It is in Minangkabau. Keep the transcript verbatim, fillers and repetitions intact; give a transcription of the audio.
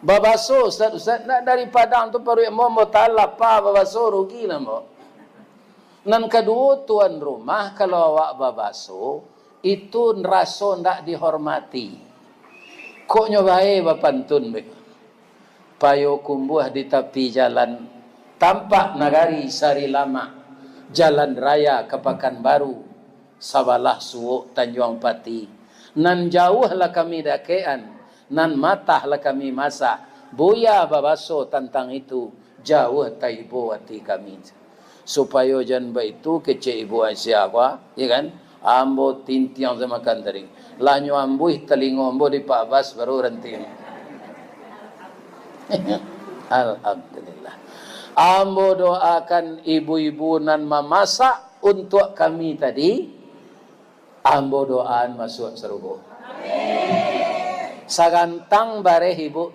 Babaso, Ustaz, Ustaz, nak dari Padang tu paruik ambo, ambo tahan lapa babaso, rugi lah ambo. Nan kaduo, tuan rumah, kalau awak babaso, itu raso ndak dihormati. Kok nyo bae bapantun be. Payo kumbuah di tapi jalan, tampak nagari Sari Lamak, jalan raya ka Pakanbaru, sabalah suok Tanjuang Pati. Nan jauah lah kami dakekan, nan matah lah kami masak. Buya babaso tantang itu, jauah taibo ati kami. Supayo jan baitu kecek ibu Aisyah ko, ya kan? Ambo tintiang samakan tadi. Lah nyo ambuih talingo ambo di Pak Bas baru ranti. Alhamdulillah. Ambo doakan ibu-ibu nan mamasak untuak kami tadi, ambo doaan masuak sarugo. Sagantang bareh ibu